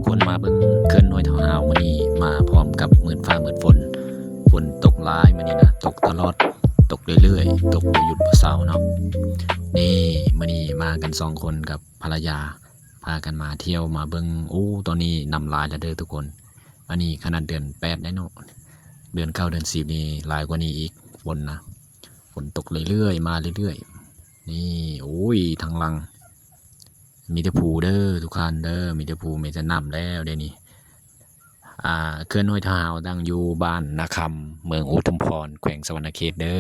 ຄົນມາເບິ່ງເຂື່ອນຫ້ວຍທະຫາວມື້ນີ້ ມາພ້ອມກັບມືດຟ້າມືດຝົນ. ຝົນຕົກຫຼາຍມື້ນີ້ນະ, ຕົກຕະຫຼອດ, ຕົກເລື້ອຍໆ, ຕົກບໍ່ຢຸດບໍ່ເຊົາເນາະ. ນີ້ ມື້ນີ້ມາກັນສອງຄົນກັບພັນລະຍາ ພາກັນມາທ່ຽວມາເບິ່ງ. ໂອ້ ຕອນນີ້ນ້ຳຫຼາຍແລ້ວເດີທຸກຄົນ. ອັນນີ້ຂະໜາດເດືອນແປດໄດ໋ເນາະ, ເດືອນເກົ້າເດືອນສິບນີ້ຫຼາຍກວ່ານີ້ອີກ. ຝົນນະ ຝົນຕົກເລື້ອຍໆ ມາເລື້ອຍໆ. ນີ້ ໂອ້ຍ ທາງຫຼັງມີແຕ່ພູເດີທຸກທ່ານເດີ, ມີແຕ່ພູ ມີແຕ່ນ້ຳແລ້ວດຽວນີ້. ອ່າ ເຂື່ອນຫ້ວຍທະຫາວຕັ້ງຢູ່ບ້ານນາຄຳ ເມືອງອຸທຸມພອນ ແຂວງສະຫວັນນະເຂດເດີ,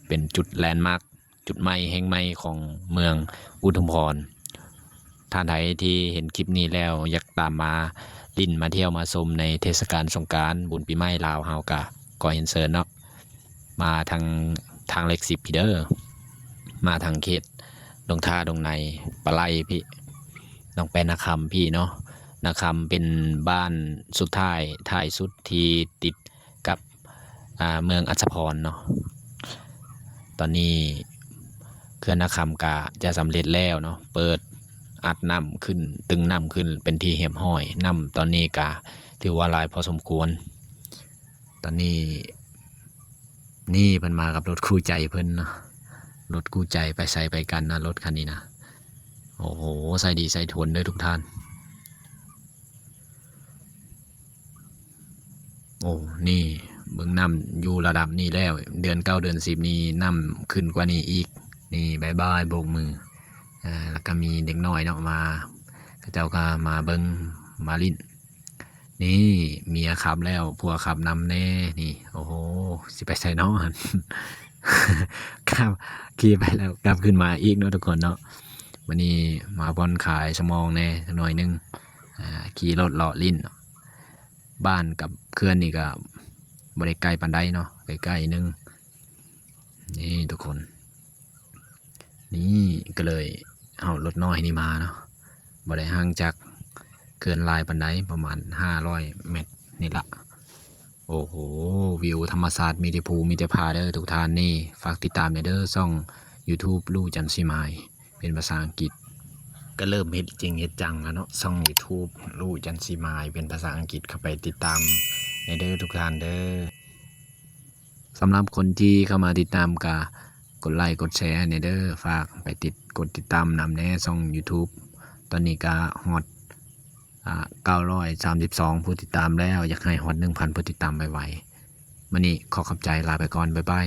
ເປັນຈຸດແລນມາກ ຈຸດໃໝ່ແຫ່ງໃໝ່ຂອງເມືອງອຸທຸມພອນ. ທ່ານໃດທີ່ເຫັນຄລິບນີ້ແລ້ວ ຢາກຕາມມາຫຼິ້ນມາທ່ຽວມາຊົມໃນເທດສະການສົງການ ບຸນປີໃໝ່ລາວເຮົາ ກະຂໍຮຽນເຊີນເນາະ, ມາທາງ ທາງເລກສິບພີ້ເດີ, ມາທາງເຂດດົງທາດົງໃນ ປາໄຫຼພີ້, ຕ້ອງໄປນາຄຳພີ້ເນາະ. ນາຄຳເປັນບ້ານສຸດທ້າຍ ທ້າຍສຸດທີ່ຕິດກັບ ອ່າ ເມືອງອັດສະພອນເນາະ. ຕອນນີ້ເຂື່ອນນາຄຳກະຈະສຳເລັດແລ້ວເນາະ, ເປີດອັດນ້ຳຂຶ້ນ ຕຶງນ້ຳຂຶ້ນເປັນທີ່ຮຽບຮ້ອຍ. ນ້ຳຕອນນີ້ກະຖືວ່າຫຼາຍພໍສົມຄວນ. ຕອນນີ້ ນີ້ເພິ່ນມາກັບລົດຄູ່ໃຈເພິ່ນເນາະ, ລົດຄູ່ໃຈໄປໃສໄປກັນນະ ລົດຄັນນີ້ນະ. ໂອ້ໂຫ ໃສ່ດີໃສ່ທົນເດີທຸກທ່ານ. ໂອ້ ນີ້ເບິ່ງນ້ຳຢູ່ລະດັບນີ້ແລ້ວ, ເດືອນເກົ້າເດືອນສິບນີ້ນ້ຳຂຶ້ນກວ່ານີ້ອີກ. ນີ້ບາຍບາຍໂບກມື. ອ່າ ແລ້ວກໍມີເດັກນ້ອຍເນາະມາ, ເຂົາເຈົ້າກໍມາເບິ່ງມາຫຼິ້ນ. ນີ້ເມຍຂັບແລ້ວ ຜົວຂັບນຳແດ່. ນີ້ ໂອ້ໂຫ ຊິໄປໃສເນາະ? ຂັບຂີ່ໄປແລ້ວກັບຂຶ້ນມາອີກເນາະທຸກຄົນເນາະ. ມື້ນີ້ມາຜ່ອນຄາຍສະໝອງແດ່ຈັກໜ້ອຍໜຶ່ງ, ອ່າ ຂີ່ລົດເລາະຫຼິ້ນ. ບ້ານກັບເຂື່ອນນີ້ກໍບໍ່ໄດ້ໄກປານໃດເນາະ, ໃກ້ໆໜຶ່ງ. ນີ້ທຸກຄົນ, ນີ້ກໍເລີຍເອົາລົດນ້ອຍນີ້ມາເນາະ, ບໍ່ໄດ້ຫ່າງຈາກເຂື່ອນຫຼາຍປານໃດ, ປະມານຫ້າຮ້ອຍແມັດນີ້ລະ. ໂອ້ໂຫ ວິວທຳມະຊາດ ມີແຕ່ພູມີແຕ່ຜາເດີທຸກທ່ານ. ນີ້ ຝາກຕິດຕາມແດ່ເດີ ຊ່ອງຢູທູບ ລູ່ຈັນສີມາຍ ເປັນພາສາອັງກິດ. ກໍເລີ່ມເຮັດຈິງເຮັດຈັງແລ້ວເນາະ, ຊ່ອງຢູທູບ ລູ່ຈັນສີມາຍ ເປັນພາສາອັງກິດ. ເຂົ້າໄປຕິດຕາມແດ່ເດີທຸກທ່ານເດີ. ສຳລັບຄົນທີ່ເຂົ້າມາຕິດຕາມກໍກົດໄລກົດແຊໃຫ້ແດ່ເດີ, ຝາກໄປຕິດ ກົດຕິດຕາມນຳແດ່ ຊ່ອງຢູທູບ. ຕອນນີ້ກໍຮອດ ອ່າ ເກົ້າຮ້ອຍສາມສິບສອງຜູ້ຕິດຕາມແລ້ວ, ຢາກໃຫ້ຮອດໜຶ່ງພັນຜູ້ຕິດຕາມໄວໆ. ມື້ນີ້ຂໍຂອບໃຈ, ລາໄປກ່ອນ, ບາຍບາຍ.